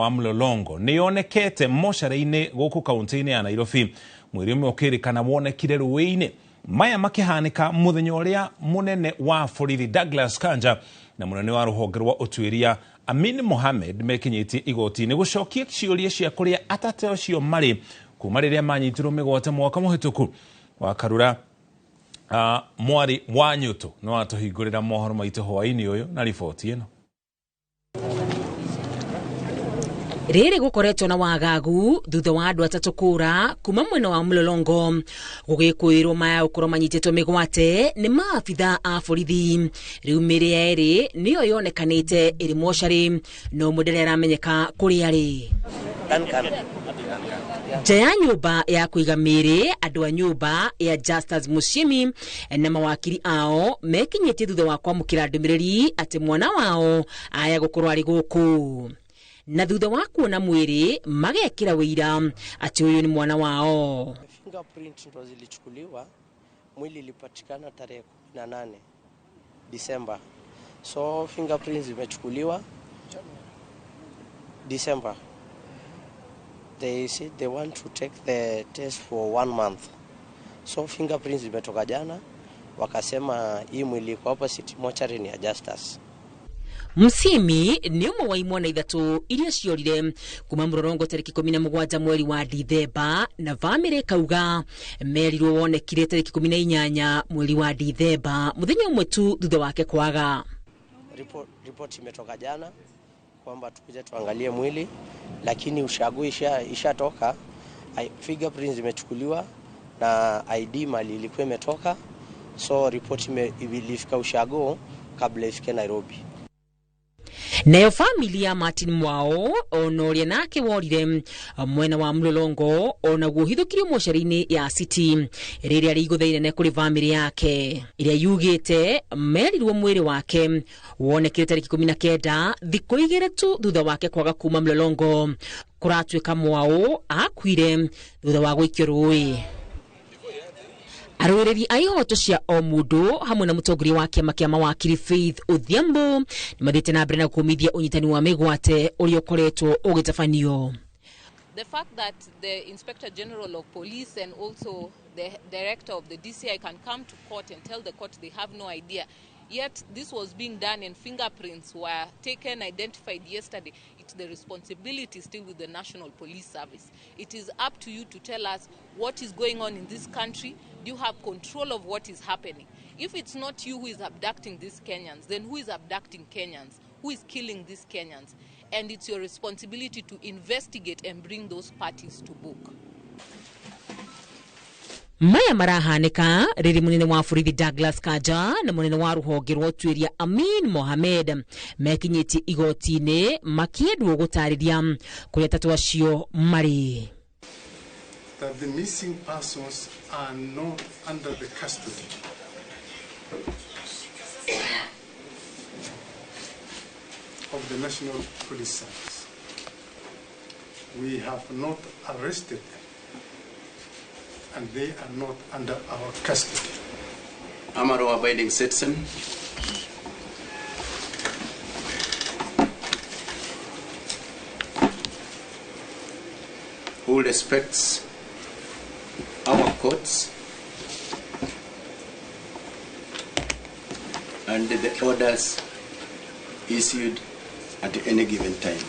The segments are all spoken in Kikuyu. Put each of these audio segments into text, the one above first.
Wa Mlolongo nĩ yonekete mocarĩ-inĩ gũkũ kaunti-inĩ ya Nairobi. Mwĩrĩ ũmwe ũkĩrĩkana wonekire rũĩ-inĩ. Maya makĩhanĩka mũthenya ũrĩa mũnene wa borithi Douglas Kanja na mũnene wa rũhonge rwa ũtuĩria Amin Mohamed mekinyĩtie igoti-inĩ gũcokia ciũria cia kũrĩa atatũ acio marĩ kuma rĩrĩa manyitirwo mĩgwate mwaka mũhĩtũku. Wakarura mwarĩ wa Nyũtũ no atũhingũrĩra mohoro maitũ hwaĩ-inĩ ũyũ na riboti ĩno. Rĩrĩ gũkoretwo na wagagu thutha wa andũ atatũ kũra kuma mwena wa Mlolongo gũgĩkũĩrwo maya gũkorwo manyitĩtwo mĩgwate nĩ maabitha a borithi. Rĩu mĩrĩ ya erĩ nĩyo yonekanĩte ĩrĩ mocarĩ, no ũmwe ndarĩ aramenyeka kũrĩa arĩ. Nja ya nyũmba ya kũiga mĩĩrĩ, andũ a nyũmba ya Justus Musyimi na mawakiri ao mekinyĩtie thutha wa kwamũkĩra ndũmĩrĩri atĩ mwana wao aya gũkorwo arĩ gũkũ. Na thutha wa kuona mwĩrĩ magekĩra wĩira atĩ ũyũ nĩ mwana wao. Fingerprint ndo zilichukuliwa, mwili ilipatikana tarehe 18 Disemba. So fingerprints zimechukuliwa December. They said they want to take the test for 1 month. So fingerprints zimetoka jana, wakasema hii mwili iko hapa City Mortuary ni ya Justus. Musyimi nĩ ũmwe wa imwana ithatũ iria ciorire kuma Mlolongo tarĩki 17 mweri wa Dithemba, na bamĩrĩ ĩkauga merirwo wonekire tarĩki 18 mweri wa Dithemba, mũthenya ũmwe tu thutha wake kwaga. Report imetoka jana kwamba tukuje tuangalie mwili, lakini ushago ishatoka, fingerprints zimechukuliwa na ID mali ilikuwa imetoka, so report ilifika ushago kabla ifike Nairobi. Nayo famili ya Martin Mwao ona ũrĩa nake worire mwena wa Mlolongo onaguo ũhithũkirio mocarĩ-inĩ ya City rĩrĩa rĩ igũtha inene kũrĩ famĩlĩ yake ĩrĩa yugĩte merirwo mwĩrĩ wake wonekire tarĩki 19 thikũ igĩrĩ tu thutha wake kwaga kuma Mlolongo. Kũratuĩka Mwao akuire thutha wa gũikio rũĩ. Arũĩrĩri a ihoto cia o mũndũ hamwe na mũtongoria wa kĩama kĩa mawakiri Faith Odhiambo nĩ mathiĩte na mbere na kũmithia ũnyitani wa mĩgwate ũrĩa ũkoretwo ũgĩtabanio. The fact that the Inspector General of Police and also the director of the DCI can come to court and tell the court they have no idea. Yet this was being done and fingerprints were taken, identified yesterday. It's the responsibility still with the National Police Service. It is up to you to tell us what is going on in this country. Do you have control of what is happening? If it's not you who is abducting these Kenyans, then who is abducting Kenyans? Who is killing these Kenyans? And it's your responsibility to investigate and bring those parties to book. Maya marahanĩka rĩrĩ mũnene wa borithi Douglas Kanja na mũnene wa rũhonge rwa ũtuĩria Amin Mohamed mekinyĩtie igoti-inĩ makĩendwo gũtarĩria kũrĩa atatũ acio marĩ. That the missing persons are not under the custody of the National Police Service. We have not arrested them, and they are not under our custody. I'm a law-abiding citizen. Who respects our courts and the orders issued at any given time.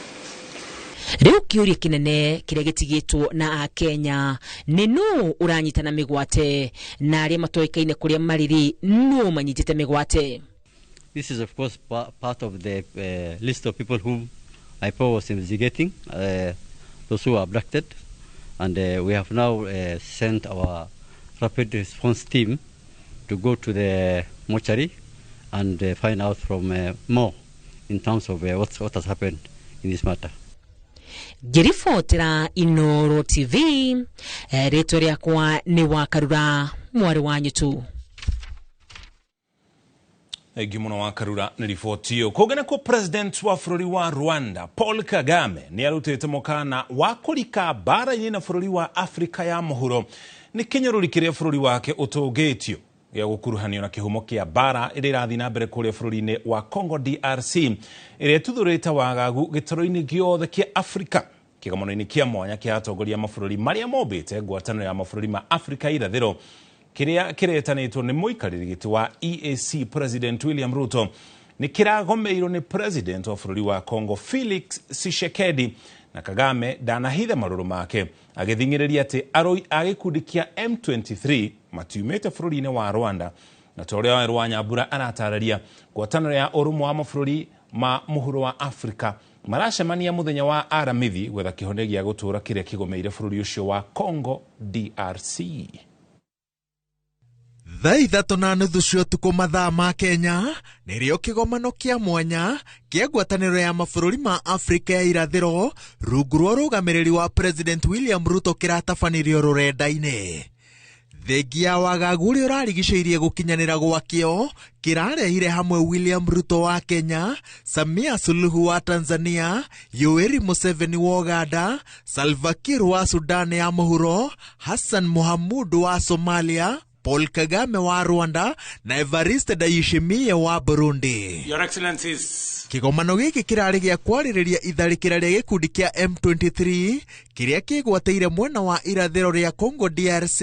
Rĩu kĩũria kĩnene kĩrĩa gĩtigĩtwo na Akenya nĩ nũ ũranyitana mĩgwate na arĩa matoĩkaine kũrĩa marĩ rĩ, nũ manyitĩte mĩgwate? This is of course part of the list of people whom IPOA was investigating, those who were abducted, and we have now sent our rapid response team to go to the mortuary and find out from more in terms of what has happened in this matter. Ngĩribotera Inooro TV, rĩtwa rĩakwa nĩ Wakarura mwarĩ wa Nyũtũ. Thengiũ mũno Wakarura nĩ riboti ĩyo. Kũngĩ nakuo President wa bũrũri wa Rwanda Paul Kagame nĩ arutĩte mũkana wa kũrika mbara-inĩ na bũrũri wa Afrika ya mũhuro nĩ kĩnyũrũri kĩrĩa bũrũri wake ũtũngĩtio. Gĩa gũkuruhanio na kĩhumo kĩa mbara ĩrĩa ĩrathiĩ na mbere kũrĩa bũrũri-inĩ wa Congo DRC, ĩrĩa ĩtuthũrĩte wagagu gĩtaro-inĩ gĩothe kĩa Afrika. Kĩgomano-inĩ kĩa mwanya kĩa atongoria mabũrũri marĩa mombĩte ngwatanĩro ya mabũrũri ma Afrika irathĩro, kĩrĩa kĩretanĩtwo nĩ mũikarĩri gĩtĩ wa EAC President William Ruto, nĩ kĩragomeirwo nĩ President wa bũrũri wa Congo Felix Tshisekedi, na Kagame ndanahitha marũrũ make agĩthing'ĩrĩria atĩ arũi a gĩkundi kĩa M23 matiumĩte bũrũri-inĩ wa Rwanda. Na ta ũrĩa Waweru wa Nyambura aratarĩria, ngwatanĩro ya ũrũmwe wa mabũrũri ma mũhuro wa Afrika maracemania mũthenya wa Aramithi gwetha kĩhonia gĩa gũtũũra kĩrĩa kĩgomeire bũrũri ũcio wa Congo DRC. 3:30 cia ũtukũ mathaa ma Kenya nĩrĩo kĩgomano kĩa mwanya kĩa ngwatanĩro ya mabũrũri ma Afrika ya irathĩro rungu rwa ũrũgamĩrĩri wa President William Ruto kĩratabanirio rũrenda-inĩ. Thengia ya wagagu ũrĩa ũrarigicĩirie gũkinyanĩra gwakĩo, kĩrarehire hamwe William Ruto wa Kenya, Samia Suluhu wa Tanzania, Yoweri Museveni wa Uganda, Salva Kiir wa Sudan ya Mũhuro, Hassan Mohamud wa Somalia, Paul Kagame wa Rwanda na Evariste Ndayishimiye wa Burundi. Your Excellencies. Kĩgomano gĩkĩ kĩrarĩ gĩa kwarĩrĩria itharĩkĩra rĩa gĩkundi kĩa M23 kĩrĩa kĩgwatĩire mwena wa irathĩro rĩa Congo DRC,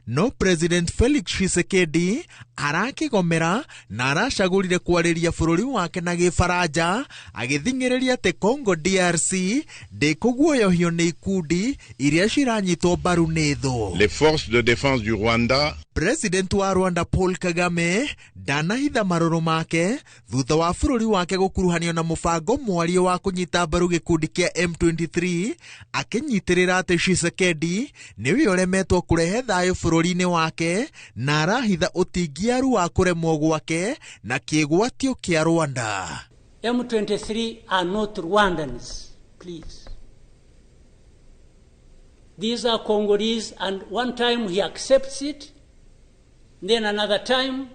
no President Felix Tshisekedi arakĩgomera na aracagũrire kwarĩria bũrũri wake na Gĩfaranja, agĩthing'ĩrĩria atĩ Congo DRC ndĩkũguoyohio nĩ ikundi iria ciranyitwo mbaru nĩ thũ. Les forces de défense du Rwanda. President wa Rwanda Paul Kagame ndanahitha marũrũ make thutha wa bũrũri wake gũkuruhanio na mũbango mwario wa kũnyita mbaru gĩkundi kĩa M23, akĩnyitĩrĩra atĩ Tshisekedi nĩwe ũremetwo kũrehe thayũ bũrũri-inĩ wake na arahitha ũtingiaru wa kũremwo gwake na kĩgwatio kĩa Rwanda. M23 are not Rwandans, please. These are Congolese, and one time he accepts it, then another time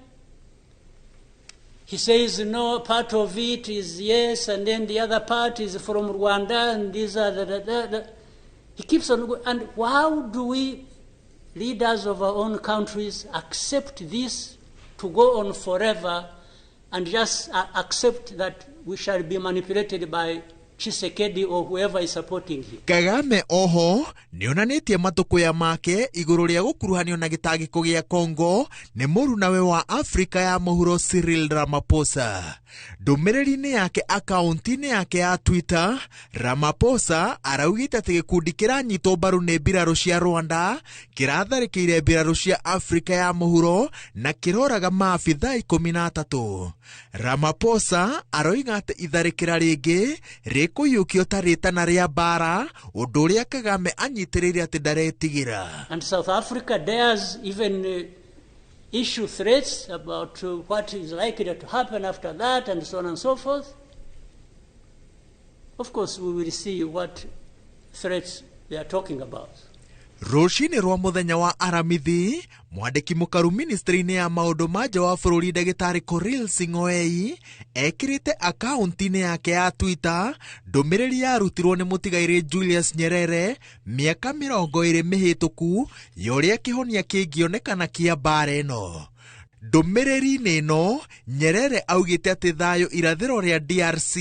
he says no, part of it is yes, and then the other part is from Rwanda, and these are the. He keeps on going. And how do we, leaders of our own countries, accept this to go on forever and just accept that we shall be manipulated by Tshisekedi or whoever is supporting him? Kagame oho nĩonanĩtie matũkũya make igũrũ rĩa gũkuruhanio na gĩtangĩko gĩa Congo nĩ mũrunawe wa Afrika ya mũhuro Cyril Ramaphosa. Ndũmĩrĩri-inĩ yake akaunti-inĩ yake ya Twitter, Ramaphosa araugĩte atĩ gĩkundi kĩranyitwo mbaru nĩ mbirarũ cia Rwanda kĩratharĩkĩire mbirarũ cia Afrika ya mũhuro na kĩroraga maabithaa 13. Ramaphosa aroiga atĩ itharĩkĩra rĩngĩ rĩkũiyũkio ta rĩtana rĩa mbara, ũndũ ũrĩa Kagame anyitĩrĩire atĩ ndaretigĩra. And South Africa dares even issue threats about what is likely to happen after that and so on and so forth. Of course, we will see what threats they are talking about. Rũcinĩ rwa mũthenya wa Aramithi, mwandĩki mũkaru ministry-inĩ ya maũndũ ma nja wa bũrũri ndagĩtarĩ Korir Sing'oei ekĩrĩte akaunti-inĩ yake ya Twitter ndũmĩrĩri yarutirwo nĩ mũtigairĩ Julius Nyerere mĩaka 20 mĩhĩtũku ya ũrĩa kĩhonia kĩngĩonekana kĩa mbara ĩno. Ndũmĩrĩri-inĩ ĩno, Nyerere augĩte atĩ thayũ irathĩro rĩa DRC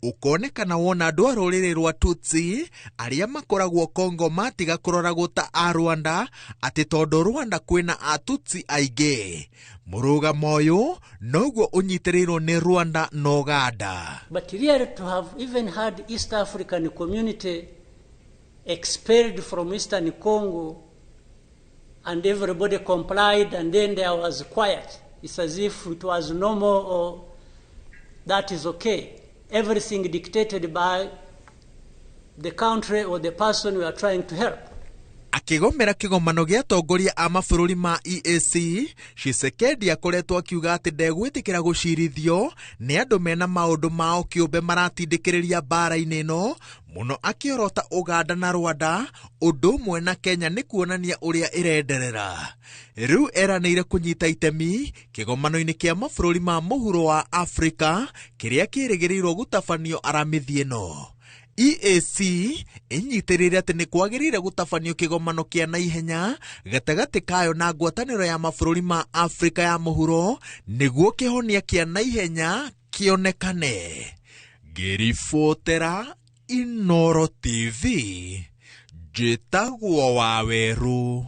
ũkonekana wona andũ a rũrĩrĩ rwa Tutsi arĩa makoragwo Congo matiga kũroragwo ta a Rwanda, atĩ tondũ Rwanda kwĩna Atutsi aingĩ. Mũrũgamo ũyũ noguo ũnyitĩrĩirwo nĩ Rwanda na Uganda. But really to have even had East African community expelled from Eastern Congo and everybody complied, and then there was quiet. It's as if it was normal or that is okay. Everything dictated by the country or the person we are trying to help. Akĩgomera kĩgomano gĩa atongoria a mabũrũri ma EAC, Tshisekedi akoretwo akiuga atĩ ndegwĩtĩkĩra gũcirithio nĩ andũ mena maũndũ mao kĩũmbe maratindĩkĩrĩria mbara-inĩ ĩno, mũno akĩorota Uganda na Rwanda ũndũ ũmwe na Kenya nĩ kuonania ũrĩa ĩrenderera. Rĩu eranĩire kũnyita itemi kĩgomano-inĩ kĩa mabũrũri ma mũhuro wa Afrika kĩrĩa kĩrĩgĩrĩirwo gũtabanio Aramithi ĩno. EAC ĩnyitĩrĩire atĩ nĩ kwagĩrĩire gũtabanio kĩgomano kĩa naihenya gatagatĩ kayo na ngwatanĩro ya mabũrũri ma Afrika ya mũhuro nĩguo kĩhonia kĩa naihenya kĩonekane. Ngĩribotera Inoro TV, njĩtagwo Wawerũ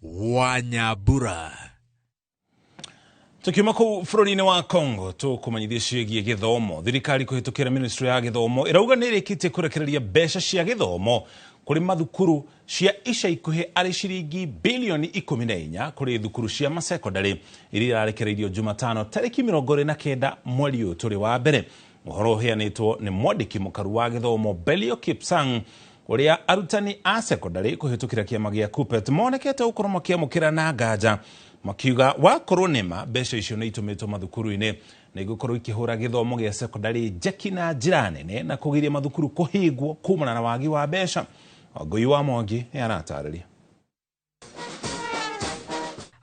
wa Nyambura. Tukiuma kũu bũrũri-inĩ wa Congo tũkũmenyithia ciĩgiĩ gĩthomo. Thirikari kũhĩtũkĩra ministry ya gĩthomo ĩrauga nĩ ĩrĩkĩtie kũrekereria mbeca cia gĩthomo kũrĩ mathukuru cia ica ikuhĩ arĩ ciringi bilioni 14 kũrĩ thukuru cia masekondari iria irarekereirio Jumatano tarĩki 29 mweri ũyũ tũrĩ wa mbere. Ũhoro ũheanĩtwo nĩ mwandĩki mũkaru wa gĩthomo Belio Kipsang, ũrĩa arutani a sekondari kũhĩtũkĩra kĩama gĩa KUPPET monekete gũkorwo makĩamũkĩra na nganja, makiuga wakorwo nĩma mbeca icio nĩ itũmĩtwo mathukuru-inĩ na igũkorwo ikĩhũra gĩthomo gĩa sekondari njeki na njĩra nene na kũgiria mathukuru kũhingwo kumana na wagi wa mbeca. Wangũi wa Mwangi nĩ aratarĩria.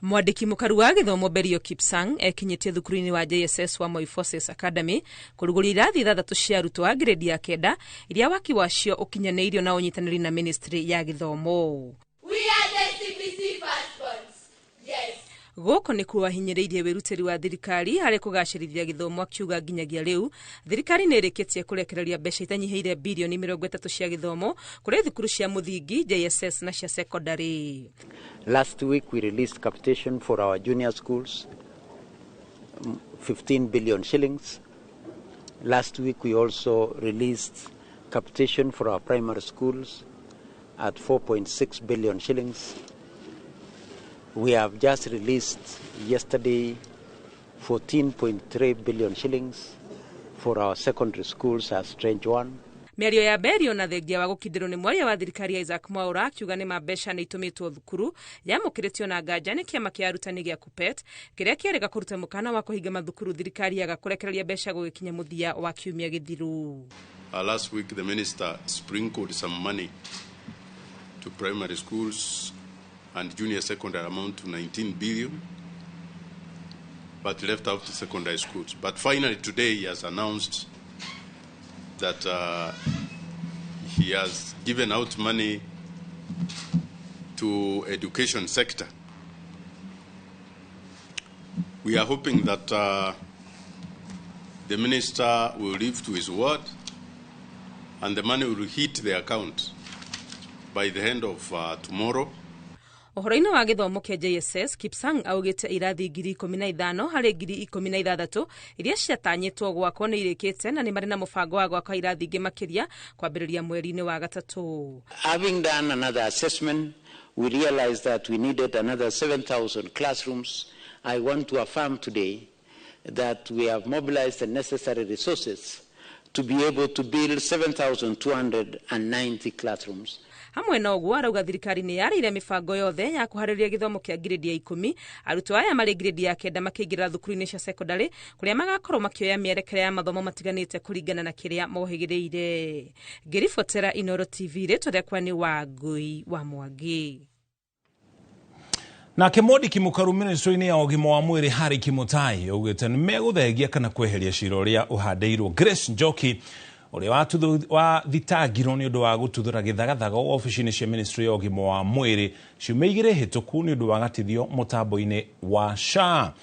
Mwandĩki mũkaru wa gĩthomo Belio Kipsang ekinyĩtie thukuru-inĩ wa JSS wa Moi Forces Academy kũrugũria irathi 6 cia arutwo a grade ya 9 iria waki wacio ũkinyanĩirio na ũnyitanĩri na ministry ya gĩthomo. We are the CBC passports. Yes. Gũkũ nĩkuo wahinyĩrĩirie wĩrutĩri wa thirikari harĩ kũgacĩrithia gĩthomo, akiuga nginyagia rĩu thirikari nĩ ĩrĩkĩtie kũrekereria mbeca itanyihĩire bilioni 30 cia gĩthomo kũrĩ thukuru cia mũthingi, JSS na cia sekondari. Last week we released capitation for our junior schools, 15 billion shillings. Last week we also released capitation for our primary schools at 4.6 billion shillings. We have just released yesterday 14.3 billion shillings for our secondary schools as Trench 1. Mĩario ya Belio na thengia wa gũkindĩrwo nĩ mwaria wa thirikari Isaac Mwaura akiuga nĩ ma mbeca nĩ itũmĩtwo thukuru yamũkĩrĩtio na nganja nĩ kĩama kĩa arutani gĩa KUPPET kĩrĩa kĩerĩga kũruta mũkana wa kũhinga mathukuru thirikari yaga kũrekereria mbeca gũgĩkinya mũthia wa kiumia gĩthiru. Last week the minister sprinkled some money to primary schools and junior secondary amount to 19 billion, but left out secondary schools. But finally today he has announced that he has given out money to education sector. We are hoping that the minister will live to his word and the money will hit the account by the end of tomorrow. Ũhoro-inĩ wa gĩthomo kĩa JSS, Kipsang augĩte irathi 15,000 harĩ 16,000 iria ciatanyĩtwo gwakwo nĩ irĩkĩte na nĩ marĩ na mũbango wa gwaka irathi ingĩ makĩria kwambĩrĩria mweri-inĩ wa gatatũ. Having done another assessment, we realized that we needed another 7,000 classrooms. I want to affirm today that we have mobilized the necessary resources to be able to build 7,290 classrooms. Hamwe na ũguo arauga thirikari nĩ yarĩire mĩbango yothe ya kũharĩrĩria gĩthomo kĩa grade ya 10 arutwo aya marĩ grade ya 9 makĩingĩra thukuru-inĩ cia sekondari kũrĩa magakorwo makĩoya mĩerekera ya mathomo matiganĩte kũringana na kĩrĩa mohĩgĩrĩire. Ngĩribotera Inoro TV, rĩtwa rĩakwa nĩ Wangũi wa Mwangi. Nake mwandĩki mũkaru ministry-inĩ ya ũgima wa mwĩrĩ Harry Kimutai augĩte nĩ megũthengia kana kweheria cira ũrĩa ũhandĩirwo Grace Njoki ũrĩa wathitangirwo nĩ ũndũ wa gũtuthũra gĩthagathaga obici-inĩ cia ministry ya ũgima wa mwĩrĩ ciumia igĩrĩ hĩtũku nĩ ũndũ wa gatithio mũtambo-inĩ wa SHA.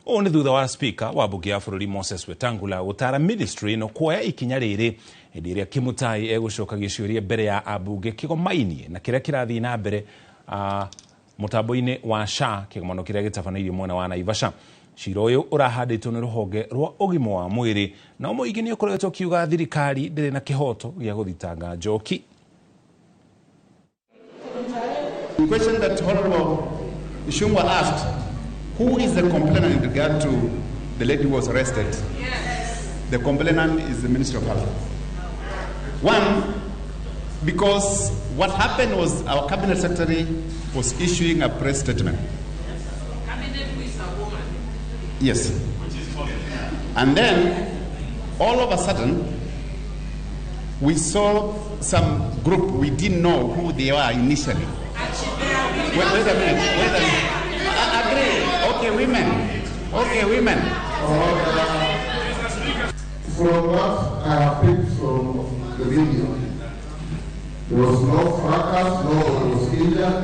Ũũ nĩ thutha wa speaker wa mbunge ya bũrũri Moses Wetangula gũtara ministry ĩno kuoya ikinya rĩrĩ hĩndĩ ĩrĩa Kimutai egũcokagia ciũria mbere ya ambunge kĩgoma-inĩ na kĩrĩa kĩrathiĩ na mbere mũtambo-inĩ wa SHA kĩgomano kĩrĩa gĩtabanĩirio mwena wa Naivasha. Cira ũyũ ũrahandĩtwo nĩ rũhonge rwa ũgima wa mwĩrĩ na mũingĩ nĩ ũkoretwo ũkiuga thirikari ndĩrĩ na kĩhoto gĩa gũthitanga Njoki. The question that Honorable Ichung'wah asked, who is the complainant in regard to the lady who was arrested? Yes. The complainant is the Ministry of Health. One, because what happened was our cabinet secretary was issuing a press statement. Yes. And then, all of a sudden, we saw some group, we didn't know who they were initially. Wait a minute, wait a minute. I agree. Okay, women. Okay, women. From what I have picked from the video, There was no fracas, no one was injured.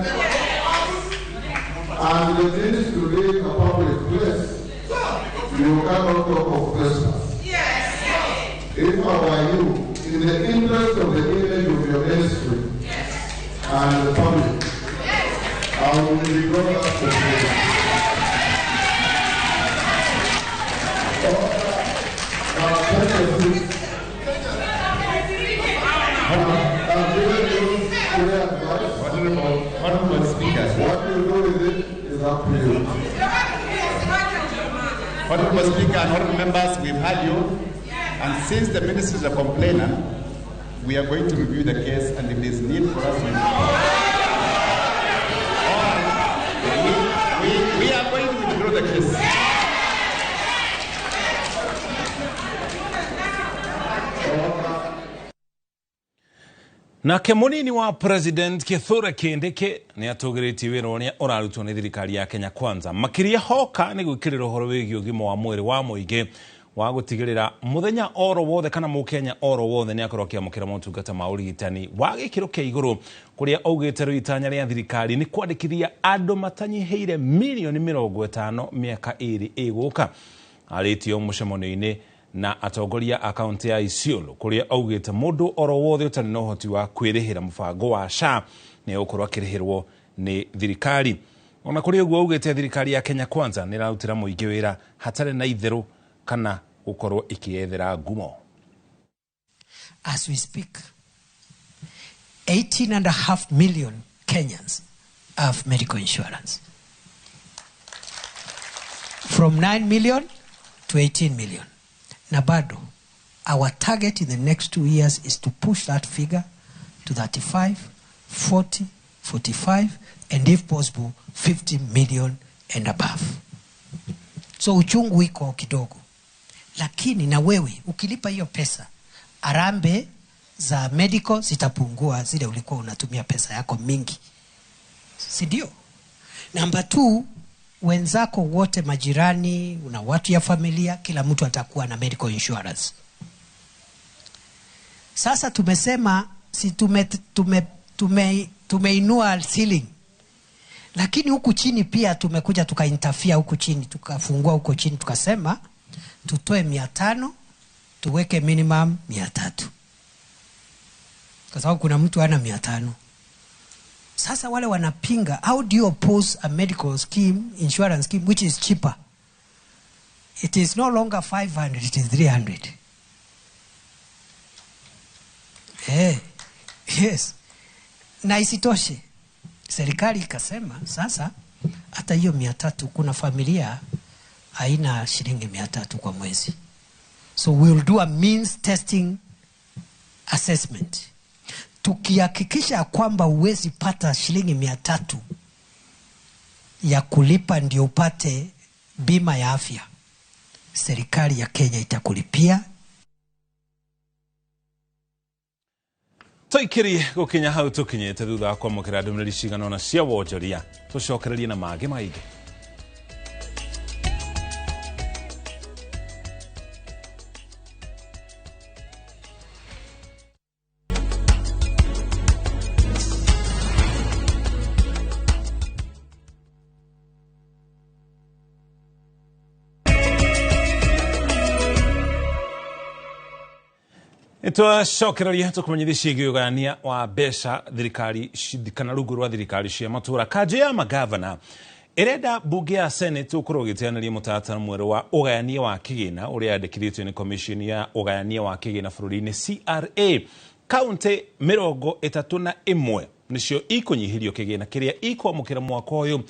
And the ministry being a public place, you cannot talk of trespass. If I were you, in the interest of the image of your ministry and the public, I will withdraw that complaint. I've given you clear advice. Honorable Speaker. What you do with it is up to you. Honorable Speaker and honorable members, we've heard you. And since the minister is a complainer, we are going to review the case, and if there's need for us to... We are going to withdraw the case. Nake munini wa President Kithure Kindiki ni atũgĩrĩtie wĩra ũrĩa ũrarutwo nĩ thirikari ya Kenya Kwanza makĩria hoka nĩ gwĩkĩrĩra ũhoro wĩgiĩ ũgima wa mwĩrĩ wa mũingĩ wa gũtigĩrĩra mũthenya oro wothe kana mũkenya oro wothe nĩ akorwo akĩamũkĩra motungata ma ũrigitani wa gĩkĩro kĩa igũrũ kũrĩa augĩte rĩu itanya rĩa thirikari nĩ kwandĩkithia andũ matanyihĩire mirioni 50 mĩaka 2 ĩgũka. Arĩtio mũcemanio-inĩ na atongoria a kaunti ya Isiolo kuria augite mundu oro wothe utari na uhoti wa kwirihira mubango wa SHA ni ukorwo akirihirwo ni thirikari. Ona kuri uguo augite thirikari ya Kenya Kwanza ni irarutira muingi wira hatari na itheru kana gukorwo ikiethera ngumo. As we speak, 18.5 million Kenyans have medical insurance. From 9 million to 18 million. Na bado, our target in the next 2 years is to push that figure to 35, 40, 45, and if possible, 50 million and above. So uchungu iko kidogo. Lakini na wewe, ukilipa hiyo pesa, arambe za medical zitapungua zile ulikuwa unatumia pesa yako mingi. Si ndio? Number 2, wenzako wote majirani, una watu ya familia, kila mtu atakuwa na medical insurance. Sasa tumesema si tumeinua ceiling. Lakini huku chini pia tumekuja tukainterfere huku chini, tukafungua huku chini tukasema tutoe 500 tuweke minimum 300. Kwa sababu kuna mtu ana 500. Sasa wale wanapinga, how do you oppose a medical scheme, insurance scheme, which is cheaper? It is no longer 500, it is 300. Hey, yes. Na isitoshe, serikali ikasema, sasa, hata hiyo 300, kuna familia haina shilingi 300 kwa mwezi. So we will do a means testing assessment. Tukihakikisha kwamba uwezi pata shilingi 300 ya kulipa ndio upate bima ya afya, serikali ya Kenya itakulipia. Tũikĩrie gũkinya hau tũkinyĩte thutha wa kwamũkĩra ndũmĩrĩri cigana ũna cia wonjoria tũcokererie na mangĩ maingĩ. Twacokereria tukumenyithia ciĩgiĩ ũgayania wa mbeca thirikari kana rungu rwa thirikari cia matũra. Kanjũ ya magavana ĩrenda mbunge ya Senate ũkorwo ũgĩteanĩria mũtaratara mwerũ wa ũgayania wa kĩgĩna ũrĩa yandĩkithĩtio nĩ Commission ya ũgayania wa kĩgĩna bũrũri-inĩ CRA. Kaunti 31 nĩcio ikũnyihĩrio kĩgĩna kĩrĩa ikwamũkĩra mwaka ũyũ,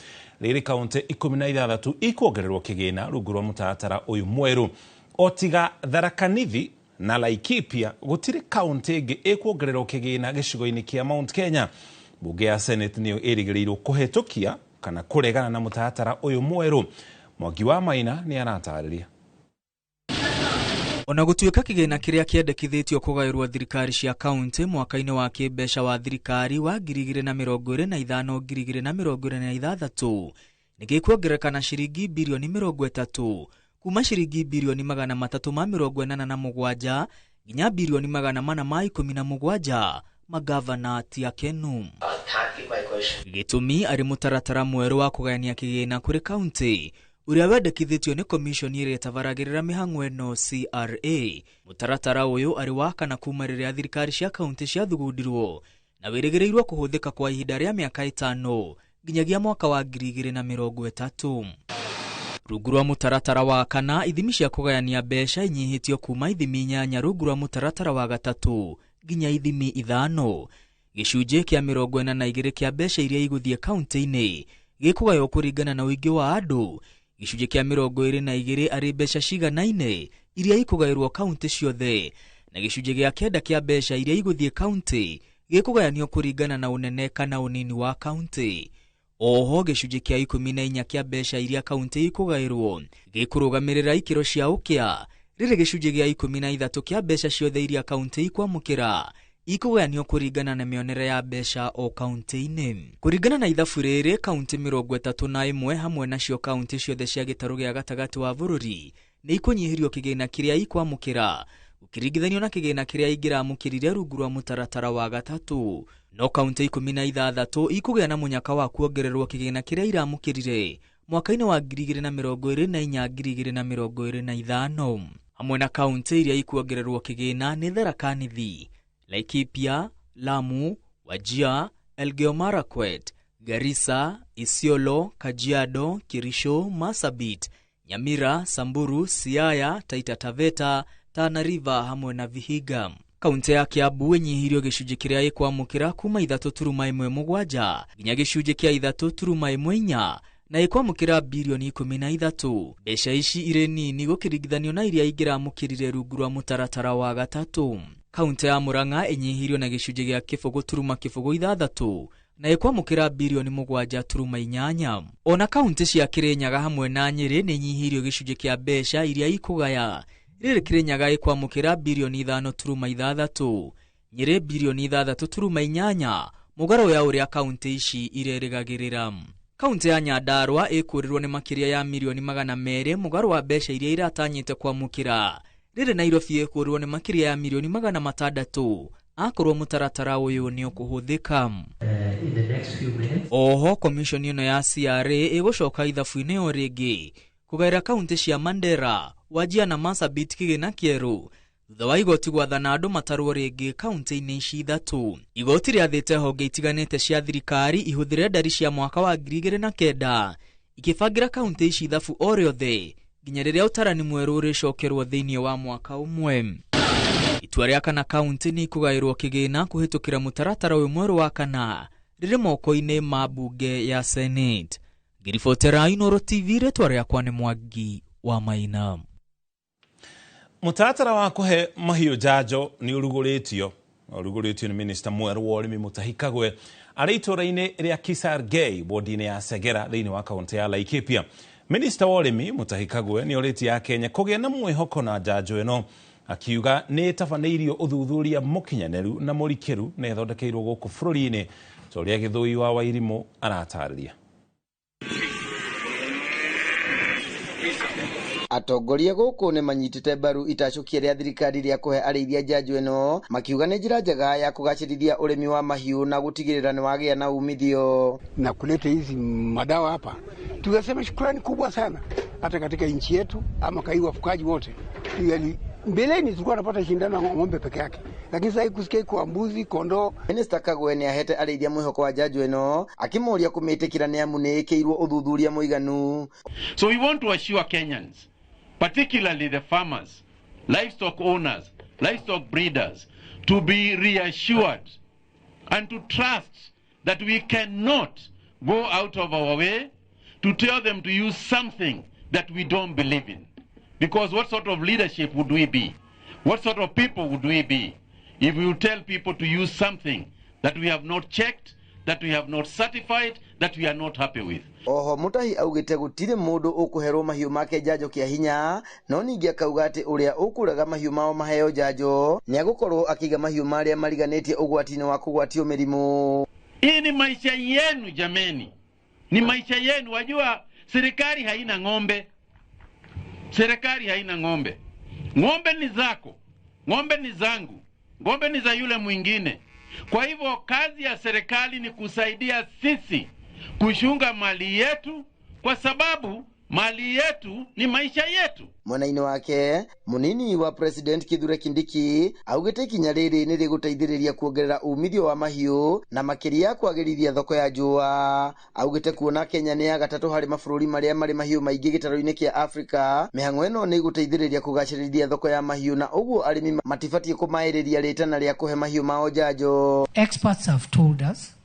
rĩrĩ kaunti 16 ikuongererwo kĩgĩna rungu rwa mũtaratara ũyũ mwerũ. O tiga Tharaka Nithi na Laikipia gũtirĩ kaunti ĩngĩ ĩkuongererwo kĩgĩna gĩcigo-inĩ kĩa Mount Kenya. Mbunge ya Senate nĩyo ĩrĩgĩrĩirwo kũhetũkia kana kũregana na mũtaratara ũyũ mwerũ. Mwangi wa Maina nĩ aratarĩria. Ona gũtuĩka kĩgĩna kĩrĩa kĩendekithĩtio kũgaĩrwo thirikari cia kaunti mwaka-inĩ wa kĩmbeca wa thirikari wa 2025 2026 nĩ gĩkuongerereka na ciringi birioni 30 kuma ciringi birioni 387 nginya birioni 417 Magavana ti akenu. Gĩtũmi arĩ mũtaratara mwerũ wa kũgayania kĩgĩna kũrĩ kaunti ũrĩa wendekithĩtio nĩ komishoni ĩrĩa ĩtabaragĩrĩra mĩhang'o ĩno CRA. Mũtaratara ũyũ arĩ wa kana kuma rĩrĩa thirikari cia kaunti ciathugundirwo na wĩrĩgĩrĩirwo kũhũthĩka kwa ihinda rĩa mĩaka 5 nginyagia mwaka wa 2030. Rungu rwa mũtaratara wa kana, ithimi cia kũgayania mbeca inyihĩtio kuma ithimi 8 rungu rwa mũtaratara wa 3 nginya ithimi 5. Gĩcunjĩ kĩa 42 kĩa mbeca iria igũthiĩ kaunti-inĩ gĩkũgaywo kũringana na ũingĩ wa andũ. Gĩcunjĩ kĩa 22 arĩ mbeca ciganaine iria ikũgaĩrwo kaunti ciothe, na gĩcunjĩ gĩa 9 kĩa mbeca iria igũthiĩ kaunti gĩkũgayanio kũringana na ũnene kana ũnini wa kaunti. Oho gĩcunjĩ kĩa 14 kĩa mbeca iria kaunti ikũgaĩrwo gĩkũrũgamĩrĩra ikĩro cia ũkĩa, rĩrĩ gĩcunjĩ gĩa 13 kĩa mbeca ciothe iria kaunti ikwamũkĩra ikũgayanio kũringana na mĩonere ya mbeca o kaunti-inĩ. Kũringana na ithabu rĩrĩ, kaunti 31 hamwe nacio kaunti ciothe cia gĩtarũ gĩa gatagatĩ wa bũrũri nĩ ikũnyihĩrio kĩgĩna kĩrĩa ikwamũkĩra ũkĩringithanio na kĩgĩna kĩrĩa ingĩramũkĩrire rungu rwa mũtaratara wa 3. No kaunti 16 ikũgĩa na mũnyaka wa kuongererwo kĩgĩna kĩrĩa iramũkĩrire mwaka-inĩ wa 2024 2025. Hamwe na kaunti iria ikuongererwo kĩgĩna nĩ Tharaka Nithi, Laikipia, Lamu, Wajir, Elgeyo Marakwet, Garissa, Isiolo, Kajiado, Kirisho, Marsabit, Nyamira, Samburu, Siaya, Taita Taveta, Tana River hamwe na Vihiga. Kaunti ya Kiambu ĩnyihirio gĩcunjĩ kĩrĩa ĩkwamũkĩra kuma 3.17 nginya gĩcunjĩ kĩa 3.14 na ĩkwamũkĩra birioni 13. Mbeca ici irĩ nini gũkĩringithanio na iria ingĩramũkĩrire rungu rwa mũtaratara wa 3. Kaunti ya Murang'a ĩnyihirio na gĩcunjĩ gĩa 0.06 na ĩkwamũkĩra birioni 7.8. Ona kaunti cia Kirinyaga hamwe na Nyĩrĩ nĩ inyihirio gĩcunjĩ kĩa mbeca iria ikũgaya. Rĩrĩ Kirinyaga ĩkwamũkĩra birioni 5.6, Nyĩrĩ birioni 6.8, mũgarũ ya ũrĩa kaunti ici irerĩgagĩrĩra. Kaunti ya Nyandarua ĩkũrĩrwo nĩ makĩria ya mirioni 200 mũgarũ wa mbeca iria iratanyĩte kwamũkĩra. Rĩrĩ Nairobi ĩkũrĩrwo nĩ makĩria ya mirioni 600 akorwo mũtaratara ũyũ nĩ ũkũhũthĩka. Oho komishoni ĩno ya CRA ĩgũcoka ithabu-inĩ o rĩngĩ kũgaĩra kaunti cia Mandera, Wajir na Marsabit kĩgĩna kĩerũ thutha wa igoti gwathana andũ matarwo rĩngĩ kaunti-inĩ ici 3. Igoti rĩathĩte honge itiganĩte cia thirikari ihũthĩre ndari cia mwaka wa 2009 ikĩbangĩra kaunti ici ithabu o rĩothe nginya rĩrĩa ũtarani mwerũ ũrĩcokerwo thĩinĩ wa mwaka ũmwe. Itua rĩa kana kaunti nĩ ikũgaĩrwo kĩgĩna kũhĩtũkĩra mũtaratara ũyũ mwerũ wa kana rĩrĩ moko-inĩ ma mbunge ya Senate. Ngĩribotera Inooro TV, rĩtwa rĩakwa nĩ Mwangi wa Maina. Mũtaratara wa kũhe mahiũ njanjo nĩ ũrugũrĩtio nĩ minista mwerũ wa ũrĩmi Mutahi Kagwe arĩ itũũra-inĩ rĩa Kisargei wodi-inĩ ya Segera thĩinĩ wa kaunti ya Laikipia. Minista wa ũrĩmi Mutahi Kagwe nĩ orĩtie Akenya kũgĩa na mwĩhoko na njanjo ĩno, akiuga nĩ ĩtabanĩirio ũthuthuria mũkinyanĩru na mũrikĩru na ĩthondekeirwo gũkũ bũrũri-inĩ, ta ũrĩa Gĩthũi wa Wairimũ aratarĩria. Atongoria gũkũ nĩ manyitĩte mbaru itacũkia rĩa thirikari rĩa kũhe arĩithia njanjo ĩno, makiuga nĩ njĩra njega ya kũgacĩrithia ũrĩmi wa mahiũ na gũtigĩrĩra nĩ wagĩa na umithio. Na kuleta hizi madawa hapa, tunasema shukrani kubwa sana hata katika nchi yetu ama kai wafugaji wote. Yani mbeleni tulikuwa tunapata shindano ya ng'ombe peke yake, lakini sasa kusikia kwa mbuzi, kondoo. Minister Kagwe nĩ ahete arĩithia mwĩhoko wa njanjo ĩno, akĩmoria kũmĩtĩkĩra nĩ amu nĩ ĩkĩirwo ũthuthuria mũiganu. So we want to assure Kenyans, particularly the farmers, livestock owners, livestock breeders, to be reassured and to trust that we cannot go out of our way to tell them to use something that we don't believe in. Because what sort of leadership would we be? What sort of people would we be if we would tell people to use something that we have not checked, that we have not certified, that we are not happy with? Oho Mutahi augite gutire mundu ukuherwo mahiu make njanjo kia hinya, no ningi akauga ati uria ukuraga mahiu mao maheo njanjo ni agukorwo akiga mahiu maria mariganitie ugwati-ini wa kugwatio mirimu. Hii ni maisha yenu jameni, ni maisha yenu. Wajua serikali haina ng'ombe, serikali haina ng'ombe. Ng'ombe ni zako, ng'ombe ni zangu, ng'ombe ni za yule mwingine. Kwa hivyo kazi ya serikali ni kusaidia sisi kushunga mali yetu, kwa sababu mali yetu ni maisha yetu. Mwena-inĩ wake munini wa president Kithure Kindiki augĩte ikinya rĩrĩ nĩ rĩgũteithĩrĩria kuongerera umithio wa mahiũ na makĩria kwagĩrithia thoko ya njũa. Augĩte kuona Kenya nĩ ya gatatũ harĩ mabũrũri marĩa marĩ mahiũ maingĩ gĩtarũ-inĩ kĩa Afrika, mĩhang'o ĩno nĩ ĩgũteithĩrĩria kũgacĩrithia thoko ya mahiũ na ũguo arĩmi matibatiĩ kũmaĩrĩria rĩtana rĩa kũhe mahiũ mao njanjo. Experts have told us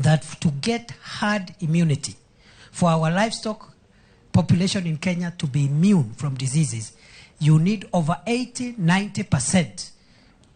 that to get herd immunity for our livestock population in Kenya to be immune from diseases, you need over 80-90%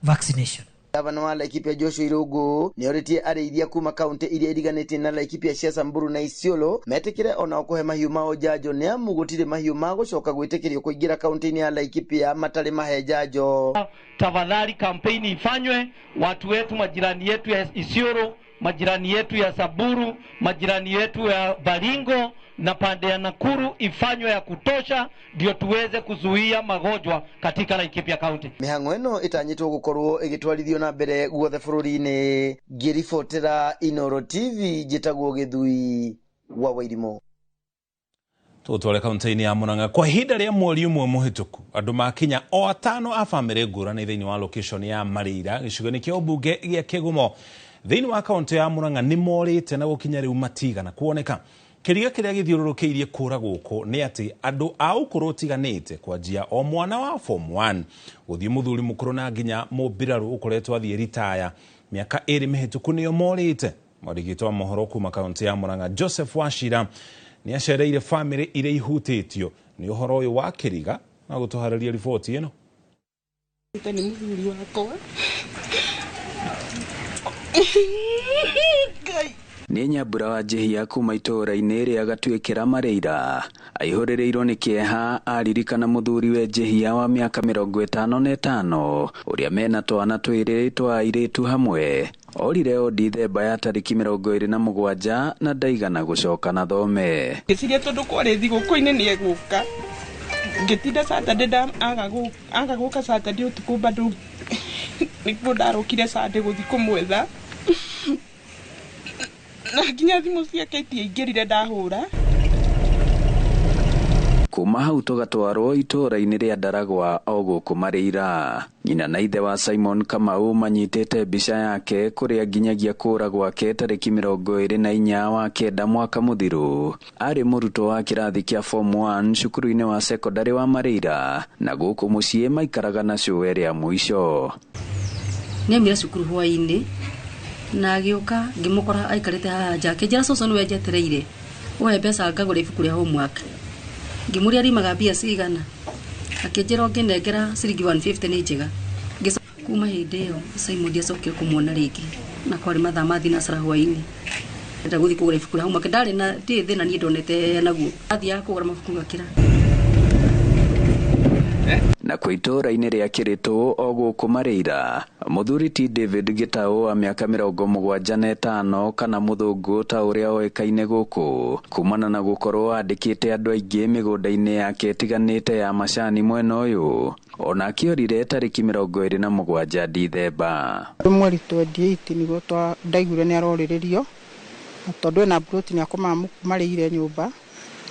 vaccination. Gavana wa Laikipia Joshua Irungu nĩorĩtie arĩithia kuma kaunti iria iriganĩtie na Laikipia cia Samburu na Isiolo metĩkĩre onao kũhe mahiũ mao njanjo nĩ amu gũtirĩ mahiũ magũcoka gwĩtĩkĩrio kũingĩra kaunti-inĩ ya Laikipia matarĩ mahe njanjo. Tafadhali kampeni ifanywe, watu wetu, majirani yetu ya Isiolo, majirani yetu ya Samburu, majirani yetu ya Baringo na pande ya Nakuru ifanywe ya kutosha, ndio tuweze kuzuia magonjwa katika Laikipia County. Mĩhang'o ĩno ĩtanyĩtwo gũkorwo ĩgĩtwarithio na mbere guothe bũrũri-inĩ. Ngĩribotera Inoro TV, njĩtagwo Gĩthui wa Wairimu. Tũtware kaunti-inĩ ya Murang'a kwa ihinda rĩa mweri ũmwe mũhĩtũku, andũ makinya o atano a bamĩrĩ ngũrani thĩinĩ wa location ya Marĩira gĩcigo-inĩ kĩa ũmbunge gĩa Kĩgumo thĩinĩ wa kaunti ya Murang'a nĩ morĩte na gũkinya rĩu matigana kuoneka. Kĩriga kĩrĩa gĩthiũrũrũkĩirie kũra gũkũ nĩ atĩ andũ a ũkũrũ ũtiganĩte kwanjia o mwana wa form 1 gũthiĩ mũthuri mũkũrũ na nginya mũmbirarũ ũkoretwo athiĩ ritaya mĩaka 2 mĩhĩtũku nĩo morĩte. Mwandĩki wa mohoro kuma kaunti ya Murang'a Joseph Wachira nĩ acereire bamĩrĩ iria ihutĩtio nĩ ũhoro ũyũ wa kĩriga na gũtũharĩria riboti ĩno. Nĩ mũthuri wakwa. Nĩ Nyambura wa Njihia kuma itũũra-inĩ rĩa Gatuĩkĩra Marĩira aihũrĩrĩirwo nĩ kĩeha aririkana mũthuri we Njihia wa mĩaka 55 ũrĩa mena twana twĩrĩ twa airĩtu hamwe. Orire o Dithemba ya tarĩki 27 na ndaigana gũcoka na thome. Ngĩciria tondũ kwarĩ thigũkũ-inĩ nĩ egũka, ngĩtinda Saturday aga gũka Saturday ũtukũ bado nĩguo ndarokire Sunday gũthiĩ kũmwetha na nginya thimũ ciake itiaingĩrire ndahũra. Kuma hau tũgatwarwo itũũra-inĩ rĩa Ndaragwa o gũkũ Marĩira. Nyina na ithe wa Simon Kamau manyitĩte mbica yake kũrĩa nginyagia kũra gwake tarĩki 24 wa kenda mwaka mũthiru. Arĩ mũrutwo wa kĩrathi kĩa form 1 cukuru-inĩ wa secondary wa Marĩira na gũkũ mũciĩ maikaraga na cũwe rĩa mũico. Nĩaumire cukuru hwaĩ-inĩ na agĩũka ngĩmũkora aikarĩte haha nja akĩnjĩra cũcũ nĩwe njetereire ũhe mbeca ngagũre ibuku rĩa homework. Ngĩmũria rimaga mbia cigana, akĩnjĩra ũngĩnengera ciringi 150 nĩ njega. Kuma hĩndĩ ĩyo Simon ndiacokire kũmuona rĩngĩ na kwarĩ mathaa ma thinacara hwaĩ-inĩ. Ndenda gũthiĩ kũgũra ibuku rĩa homework, ndarĩ na ndirĩ thĩna niĩ ndonete naguo, athiaga kũgũra mabuku ngakĩra. Na kwa itũũra-inĩ rĩa Kĩrĩtũ o gũkũ Marĩira, mũthuri ti David Gĩtaũ wa mĩaka 75 kana mũthũngũ ta ũrĩa oĩkaine gũkũ kumana na gũkorwo andĩkĩte andũ aingĩ mĩgũnda-inĩ yake ĩtiganĩte ya macani mwena ũyũ, ona akĩorire tarĩki 27 Dithemba. Mweri 28 nĩguo ndaiguire nĩ arorĩrĩrio tondũ ena mburoti nĩ akomaga Marĩire nyũmba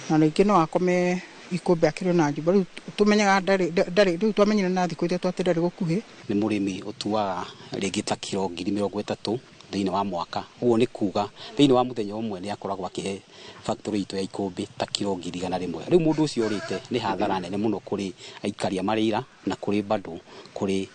na rĩngĩ no akome ikũmbĩ akĩrĩ na nyũmba. Rĩu tũmenyaga ndarĩ, rĩu twamenyire na thikũ ithatũ atĩ ndarĩ gũkuhĩ. Nĩ mũrĩmi ũtuaga rĩngĩ ta kiro 30,000 thĩinĩ wa mwaka. Ũguo nĩ kuga thĩinĩ wa mũthenya ũmwe nĩ akoragwo akĩhe factory itũ ya ikũmbĩ ta kiro 100,000. Rĩu mũndũ ũcio ũrĩte nĩ hathara nene mũno kũrĩ aikari a Marĩira na kũrĩ bado kũrĩ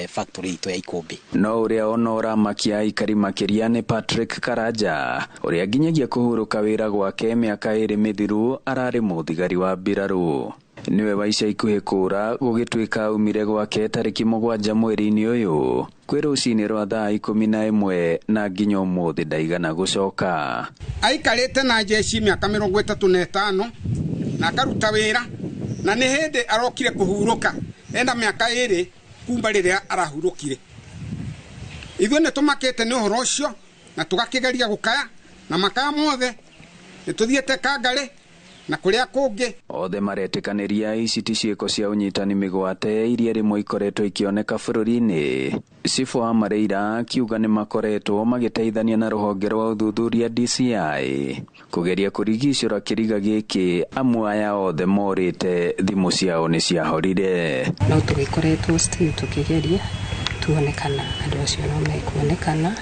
factory itũ ya ikũmbĩ. No ũrĩa ona ũramakia aikari makĩria nĩ Patrick Karanja ũrĩa nginyagia kũhurũka wĩra gwake mĩaka 2 mĩthiru ararĩ mũthigari wa mbirarũ. Nĩwe wa ica ikuhĩ kũra gũgĩtuĩka aumire gwake tarĩki 7 mweri-inĩ ũyũ kwĩ rũcinĩ rwa thaa 11 na nginya ũmũthĩ ndaigana gũcoka. Aikarĩte na jeshi mĩaka 35 na akaruta wĩra na nĩ hĩndĩ arokire kũhurũka ena mĩaka 2 kumba rĩrĩa arahurũkire. Ithuĩ nĩ tũmakĩte nĩ ũhoro ũcio na tũgakĩgeria gũkaya na makaya mothe nĩ tũthiĩte Kangarĩ Na kuria kungi othe maretĩkanĩria ici ti ciĩko cia ũnyitani mĩgwate iria rĩmwe ikoretwo ikĩoneka bũrũri-inĩ. Cibũ wa Mareira akiuga nĩ makoretwo magĩteithania na rũhonge rwa ũthuthuria DCI kũgeria kũrigicũra kĩriga gĩkĩ amu aya othe morĩte thimũ ciao nĩ ciahorire. No tũgĩkoretwo still tũkĩgeria tuone kana andũ acio no mekuonekana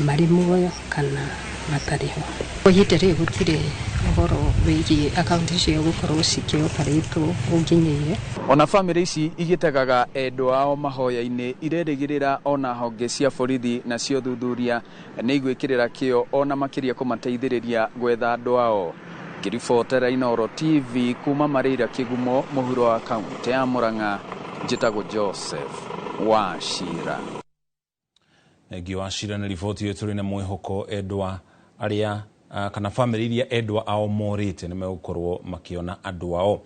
marĩ muoyo kana matarĩ ho. Kwa ihinda rĩrĩ gũtirĩ ũhoro wĩgiĩ akaunti icio gũkorwo cikĩoparĩtwo ũnginyĩire. Ona bamĩrĩ ici igĩtegaga endwa ao mahoya-inĩ irerĩgĩrĩra ona honge cia borithi na cia ũthuthuria nĩ igwĩkĩrĩra kĩo ona makĩria kũmateithĩrĩria gwetha andũ ao. Ngĩribotera Inooro TV kuma Mareira Kĩgumo mũhuro wa kaunti ya Murang'a, njĩtagwo Joseph Wachira. Thengio Wachira nĩ riboti ĩyo tũrĩ na mwĩhoko endwa arĩa kana bamĩrĩ iria endwa ao morĩte nĩ megũkorwo makĩona andũ ao.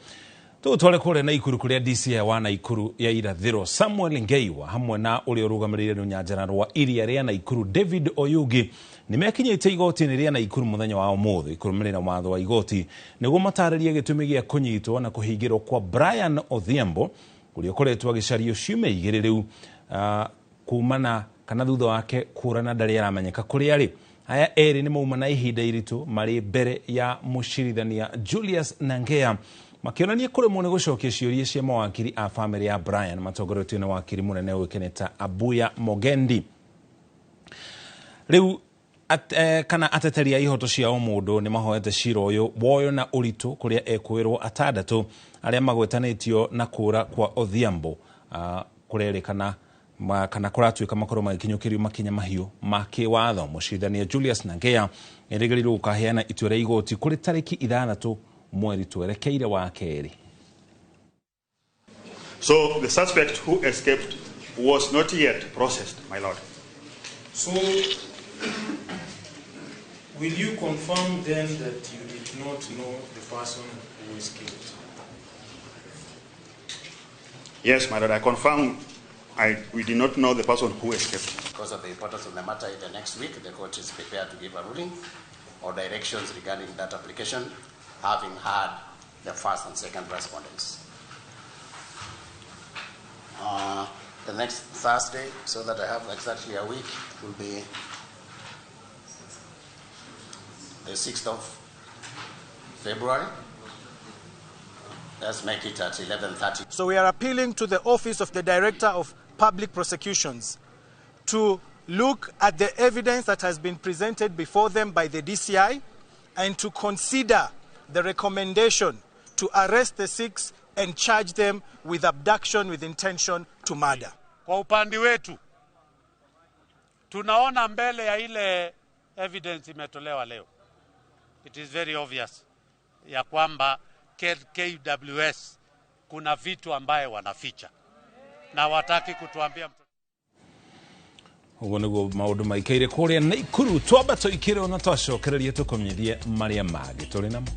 Tũgũtware kũrĩa Naikuru kũrĩa DCI wa Naikuru ya irathĩro Samuel Ngeiwa hamwe na ũrĩa ũrũgamĩrĩire rũnyanjara rwa iria rĩa Naikuru David Oyugi nĩ mekinyĩte igoti-inĩ rĩa Naikuru mũthenya wa ũmũthĩ kũrũmĩrĩra watho wa igoti nĩguo matarĩrie gĩtũmi gĩa kũnyitwo na kũhingĩrwo kwa Brian Odhiambo ũrĩa ũkoretwo agĩcario ciumia igĩrĩ rĩu kumana kana thutha wake kũra na ndarĩ aramenyeka kũrĩa arĩ. Aya erĩ nĩ mauma na ihinda iritũ marĩ mbere ya mũcirithania Julius Nangea makĩonania kũremwo nĩ gũcokia ciũria cia mawakiri a bamĩrĩ ya Brian matongoretio nĩ wakiri mũnene ũĩkaine ta Abuya Mogendi. Rĩu kana ateteri a ihoto cia ũmũndũ nĩ mahoete cira ũyũ woyo na ũritũ kũrĩa ekwĩrwo atandatũ arĩa magwetanĩtio na kũra kwa Odhiambo kũrerĩkana kana kũratuĩka makorwo magĩkinyũkĩrio makinya mahiũ ma kĩwatho. Mũcirithania Julius Nangea erĩgĩrĩirwo gũkaheana itua rĩa igoti kũrĩ tarĩki 6 mweri twerekeire wa kerĩ. So the suspect who escaped was not yet processed, my lord. So will you confirm then that you did not know the person who escaped? Yes, my lord, I confirm we did not know the person who escaped. Because of the importance of the matter, in the next week, the court is prepared to give a ruling or directions regarding that application, having had the first and second respondents. The next Thursday, so that I have exactly a week, will be the 6th of February. Let's make it at 11:30. So we are appealing to the Office of the Director of Public Prosecutions to look at the evidence that has been presented before them by the DCI and to consider the recommendation to arrest the 6 and charge them with abduction with intention to murder. Kwa upande wetu tunaona mbele ya ile evidence imetolewa leo, it is very obvious ya kwamba KWS kuna vitu ambaye wanaficha na wataki kutuambia. Ũguo nĩguo maũndũ maikaire kũrĩa Naikuru. Twamba tũikĩre na twacokererie tũkũmenyithie marĩa mangĩ tũrĩ namo.